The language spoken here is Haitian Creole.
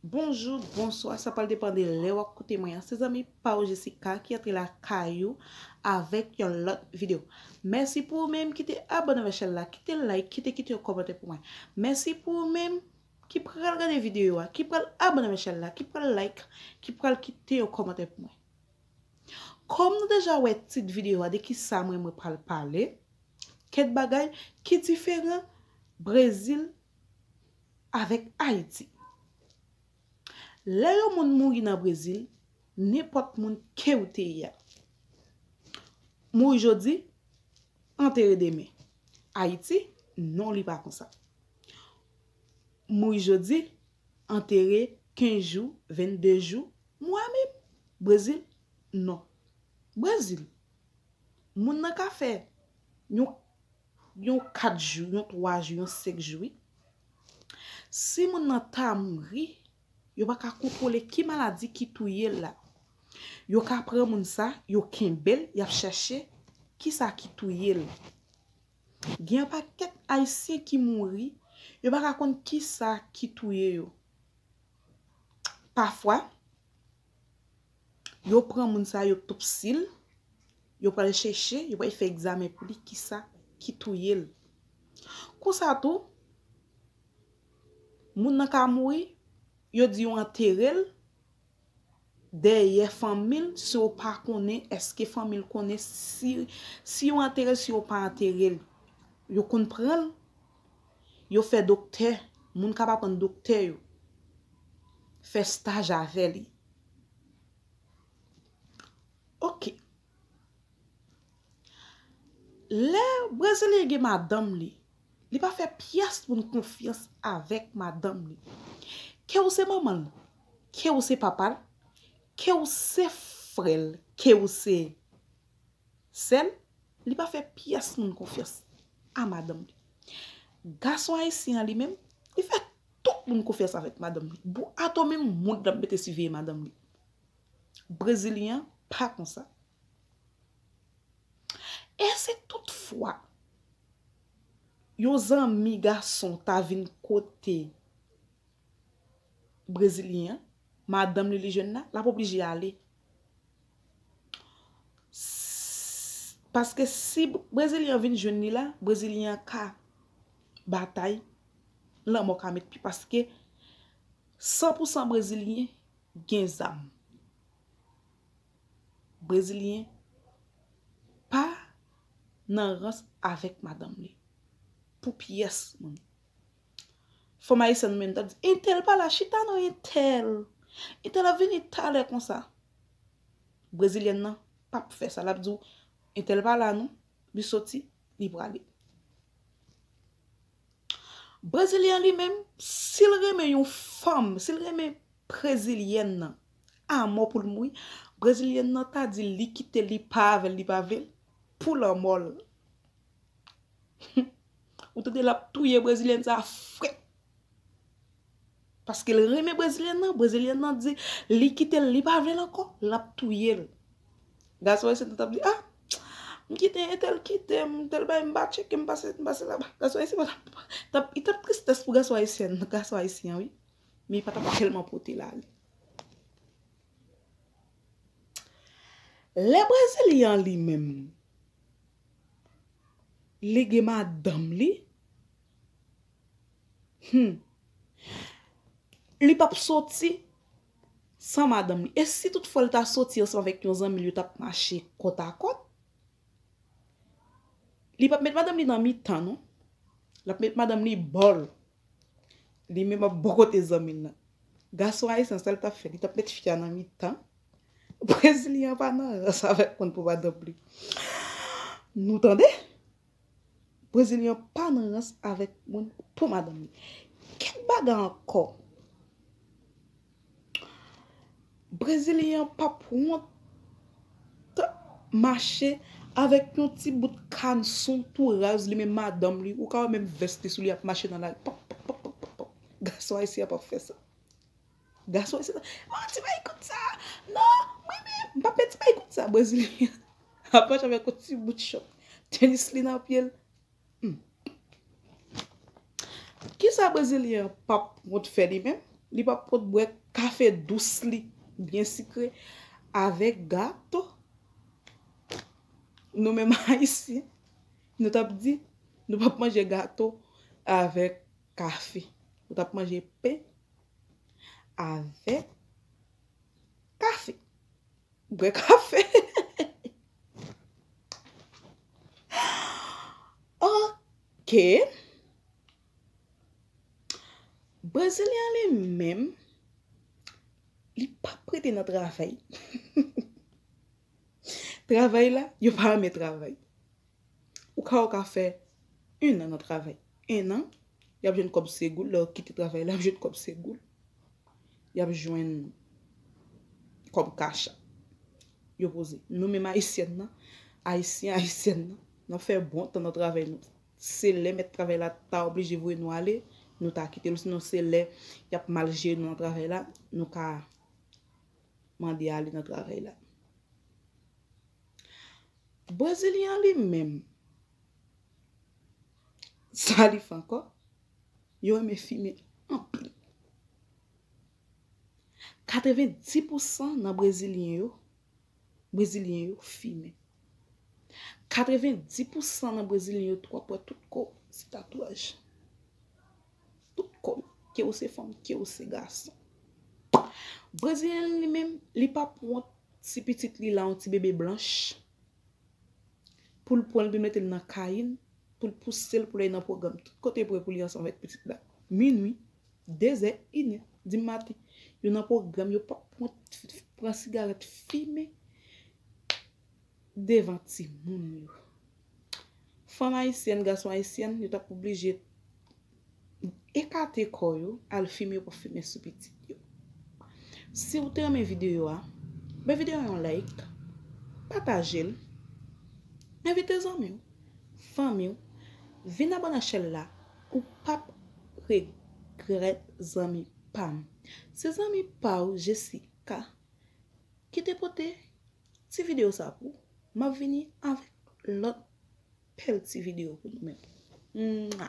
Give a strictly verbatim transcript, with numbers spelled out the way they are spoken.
Bonjou, bonswa, sa pral depann de lè w ap koute mwen an. Se zanmi pa w Jessica ki antre lakay ou avèk yon lòt videyo. Mèsi pou ou menm ki te abòne avèk chèn la, ki te like, ki te kite yon kòmantè pou mwen. Mèsi pou ou menm ki pral gade videyo a, ki pral abòne avèk chèn la, ki pral like, ki pral kite yon kòmantè pou mwen. Kòm nou deja wè tit videyo a de ki sa mwen, mwen pral pale, kèk bagay ki diferan Brezil avèk Ayiti. Lè yon moun mouri nan Brezil, nenpòt moun ke w te ye a, mouri jodi, antere demen. Ayiti, non, li pa konsa. Mouri jodi, antere kenz jou, vennde jou, mwa menm. Brezil, non. Brezil, moun nan ka fè yon, yon kat jou, yon twa jou, yon senk jou, wi. Si moun nan ta mouri, yo pa ka kontwole ki maladi ki touye l la. Yo ka pran moun sa, yo kenbe l, y ap chèche ki sa ki touye l. Gen yon pakèt Ayisyen ki mouri, yo pa ka konn ki sa ki touye yo. Pafwa, yo pran moun sa, yo topsi l, yo pral chèche, yo pral fè egzamen pou li, ki sa ki touye l. Konsa tou, moun nan ka mouri, yo di yo antere l, dèyè fanmi l, si yo pa konnen, èske fanmi l konnen si, si yo antere l, si yo pa antere l. Yo konn pran l, yo fè doktè, moun k ap aprann doktè yo, fè staj avè li. Oke. Lè Brezilyen gen madanm li, li pa fè pyès moun konfyans avèk madanm li. Ke w se manman l, ke w se papa l, ke w se frè l, ke w se sè l, li pa fè pyès moun konfyans a madanm li. Gason ayisyen an li menm, li fè tout moun konfyans avèk madanm li. Bou ato menm moun l ap mete siveye madanm li. Brezilyen an pa konsa. E si toutfwa yon zanmi gason ta vin kote Brezilyen an, madanm li li jwenn la, l ap oblije ale. S-, paske si Brezilyen an vin jwenn li la, Brezilyen an ka batay, lanmò ka met pye, paske san pou san Brezilyen gen zam. Brezilyen pa nan rans avèk madanm li. Pou pyès moun. Fanm ayisyèn menm t ap di, entèl pa la, chita non entèl. Entèl ap vini talè konsa. Brezilyèn nan p ap fè sa. L ap di w, entèl pa la non, li soti, li prale. Brezilyen li menm, si l renmen yon fanm, si l renmen brezilyèn nan, amò pou l mouri, brezilyèn nan ta di li kite l, li pa avè l, li pa vle l, pou lanmò l. Ou tande l ap touye brezilyèn sa frèt. Paske l renmen brezilyèn nan, brezilyèn nan di li kite l, li pa vle l ankò, l ap touye l. Gason ayisyen t ap di, ah, m kite entèl kite m, tèl bagay m pa tcheke, m pase, m pase laba. Gason ayisyen pa t ap, t ap, li t ap tristès pou gason ayisyen, gason ayisyen an, wi. Men li pa t ap tèlman pote l ale. Lè brezilyen an li menm, li gen madanm li, hmm, li p ap soti san madanm li. E si toutfwa l ta soti ansanm avèk yon zanmi l, yo t ap mache kòtakòt, li p ap met madanm li nan mitan, non. L ap met madanm li bò l. Li menm ap bò kote zanmi l nan. Gason ayisyen, sa l t ap fè, li t ap met fi a nan mitan. Brezilyen an pa nan rans avèk moun pou madanm li. Nou tande? Brezilyen an pa nan rans avèk moun pou madanm li. Kèk bagay ankò. Brezilyen an p ap wont mache avèk yon ti bout kanson tou raz, li menm madanm li. Ou ka wè menm vès li sou li ap mache nan lari. Pòp, pòp, pòp, pòp, pòp, pòp. Gason ayisyen an p ap fè sa. Gason ayisyen an, oh, ti bagay kout sa. Non, mwen menm, m p ap met ti bagay kout sa. Brezilyen an ap mache avèk yon ti bout chòt. Tenis li nan pye l. Hmm. Kisa brezilyen an p ap wont fè li menm? Li p ap pot bwè kafe dous li, byen sikre, avèk gato. Nou menm Ayisyen, nou t ap di, nou p ap manje gato avèk kafe. Nou t ap manje pen avèk kafe. Bwè kafe. Ok. Brezilyen an li menm, li p ap rete nan travay. Travay la, yo pa renmen travay. Ou ka, ou ka fè en an nan travay. En an, y ap jwenn kòb segoul, lè yo kite travay la, y ap jwenn kòb segoul. Y ap jwenn kòb kacha. Yo poze. Nou menm Ayisyèn nan, Ayisyen, Ayisyèn nan, n ap fè bon tan nan travay nou. Se lè mèt travay la ta oblije voye nou ale, nou ta kite l, sinon se lè y ap mal jere nou nan travay la, nou ka mande ale nan travay la. Brezilyen an li menm, sa li fè ankò? Yo renmen fimen anpil. Katrevenndis pousan nan Brezilyen yo, Brezilyen yo fimen. Katrevenndis pousan nan Brezilyen yo, tou ap wè tout kò se tatouaj. Tout kò, ke ou se fanm, ke ou se gason. Brezilyen li menm, li p ap wont si pitit li la yon ti bebe blanch, pou l pran l, pou l mete l nan kayin, pou l pouse l, pou l al nan pwogram. Tout kote prè pou li ansanm avèk pitit la. Minwi, dezè, inè, dimaten. Yo nan pwogram, yo p ap pran, pran sigarèt, fimen devan timoun yo. Fanm ayisyèn, gason ayisyèn, yo t ap oblije ekate kò yo, al fimen, yo p ap fimen sou pitit yo. Si w te renmen videyo a, bay videyo a yon like, pataje l, envite zanmi w, fanmi w, vin abòne a chèn la, ou p ap regrèt, zanmi pa m. Se zanmi pa w, Jessica, ki te pote ti videyo sa pou ou. M ap vini avèk lòt bèl ti videyo pou nou menm. Mwa.